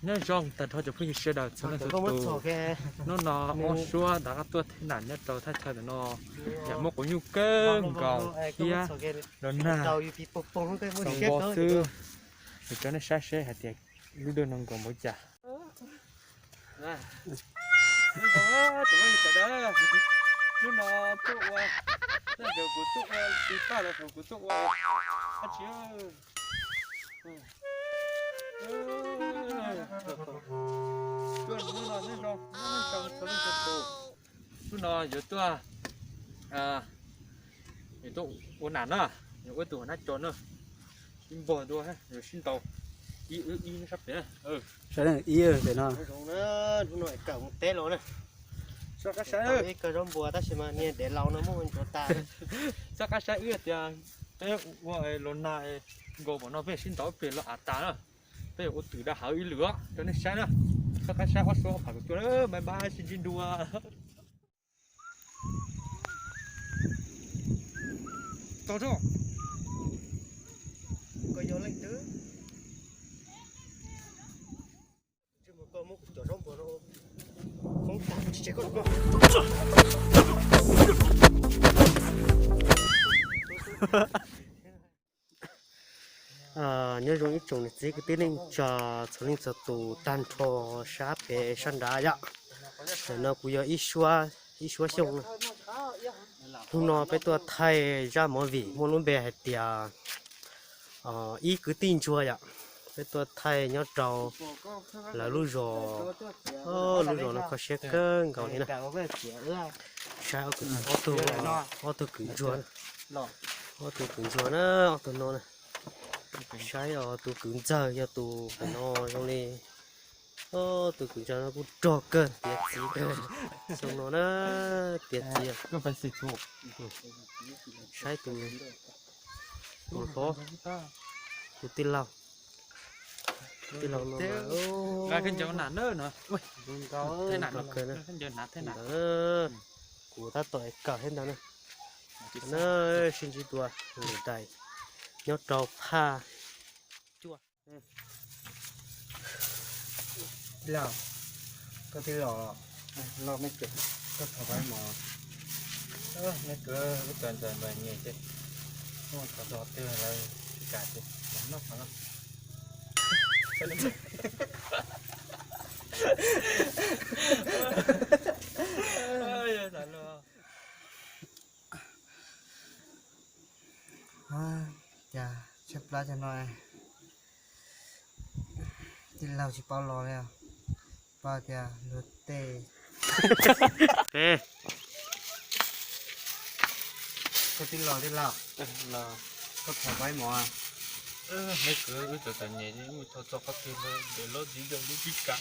Nyob zoo tag nrho cov phooj ywg sawv daws txhua leej txhua tus. Hnub no ob suab rov qab tuaj thaj nam nyob rau thaj chaw ntawm no, yam muaj quav nyuj kawg nkaus thiab los nag txaus npo xwb. Ces cov nej saib seb hais tias lub dej no nkaus npaum cas. Hnub no tuaj ua, tej zaum kuv tuaj ua tsis tau los kuv tuaj ua dab tsi. Tuaj hnub no nyob zoo, nyob zoo txhua leej txhua tus. Hnub no yuav tuaj, yuav tuaj ua nam na, yuav ua tus nab co na, sib npog dua, yuav sib ntaus ib wb ib sab pem. Sab ib pem no. Hnub no kawm mus teb los na. Soj qab saib ib kawg zaub npua tab sis mas niag dev laus no muab ua ntsuav tas. Soj qab saib wb tias peb ua los nag nkaus npaum no peb sib ntaus pem los av tas na. Peb yuav ua twm dag hawv ib lwm os rau nej saib na. Soj qab saib ob suab ob phav kuv tuaj, bye bye sib ntsib dua. Tau tso. Koj yog leej twg? Koj muab kuv cov zaub npua no foob tag tsis tseg koj los. Nyob zoo ib tsoom niam txiv kwv tij neej tsa txhua leej txhua tus tag nrho sab pem sab nrad yom. Ntawm no kuv yog ib suab, ib suab Xyooj. Hnub no peb tuaj thaij zaj movie muaj lub npe hais tias ib kwv tij ntsuag yom. Peb tuaj thaij nyob rau lawv lub zos, lub zos no kho siab kawg nkaus li na. Saib ob tug, ob tug kwv ntsuag, ob tug kwv ntsuag na, ob tug no na. Saib os, tus kwv ntxawg yog tus no zoo li, tus kwv ntxawg no kuj rog kawg, tiav txiv kawg. Xyoo no na, tiav txiv. Saib tus, tus hlob, tus tij laug, tus tij laug no. Kuv tab tom kawm thiab ntawd na. Sib ntsib dua lwm daim nyob rau phaj cuaj. Tij laug, koj tij laug, loj me kwv, koj thov pab mov. Me kwv, lub kawm ntxawm npam nyem ces muaj qhov twg lawv tsis kam ces noj qhov no. Cas tshaib plab cov no, tij laug tsis paub los li, paub tias luag tej. Koj tij laug, tij laug, koj thov pab mov. Me kwv, wb txawm txom nyem, wb mus thov txog qhov twg lawv dev loj tsis yog lub tsis kam.